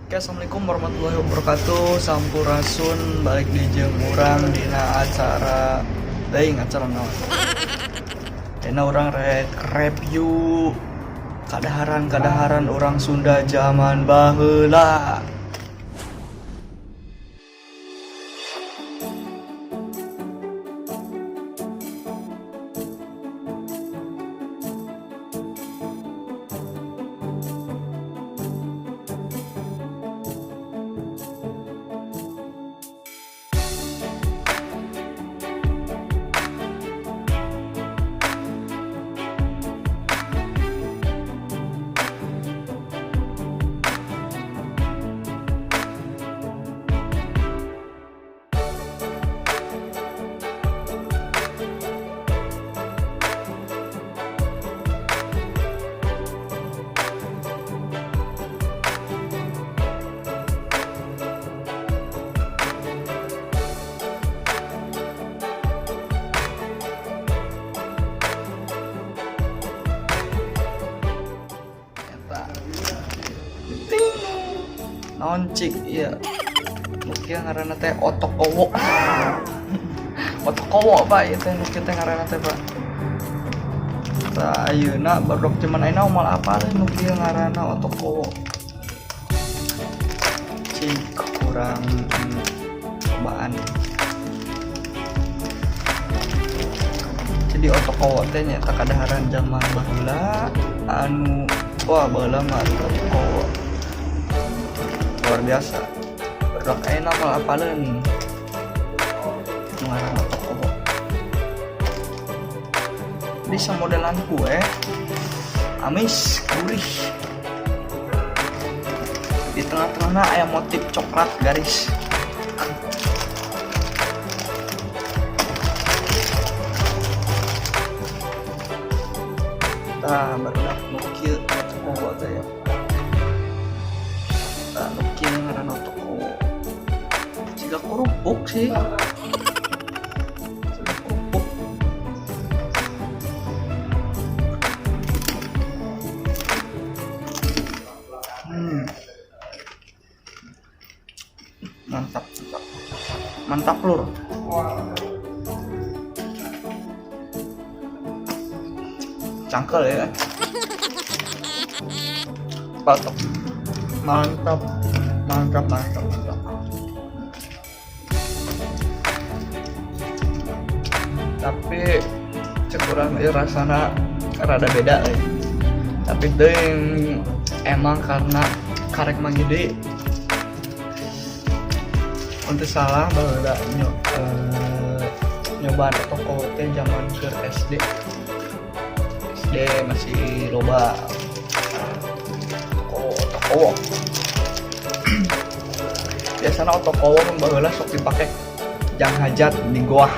Oke, assalamualaikum warahmatullahi wabarakatuh. Sampurasun, balik di jeung urang dina acara teuing acara naon. Dina urang rek review kadaharan-kadaharan orang Sunda zaman baheula. Eta. Ting. Naon cik ieu? Nu kieu ngaranna teh otokowo. Otokowo, Pak, ieu teh nu kieu teh ngaranna teh, Pak. Tah, ayeuna barudak zaman ayeuna moal apaleun nu kieu ngaranna otokowo. Cik kurang cobaan. Jadi otokowo teh nyaeta kadaharan zaman baheula anu wah, baheula mah otokowo luar biasa. Barudak ayeuna moal apaleun nu ngaranna otokowo. Bisa modelan kue amis gurih, di tengah-tengahnya aya motif coklat garis. Tah, barudak, nu kieu otokowo teh ya. Tah, nu kieu ngaranna otokowo, siga kerupuk sih, siga kerupuk. Mantap, mantap, mantap, lur. Cangkel ya, mantap, mantap, mantap, mantap, mantap. Tapi cek urang ieu rasana rada beda euy. Tapi teuing emang karena karek manggih deui. Untuk salah baheula nyobaan otokowo teh zaman keur SD. SD masih loba otokowo otokowo. Biasana otokowo mun baheula sok dipake jang hajat di goah.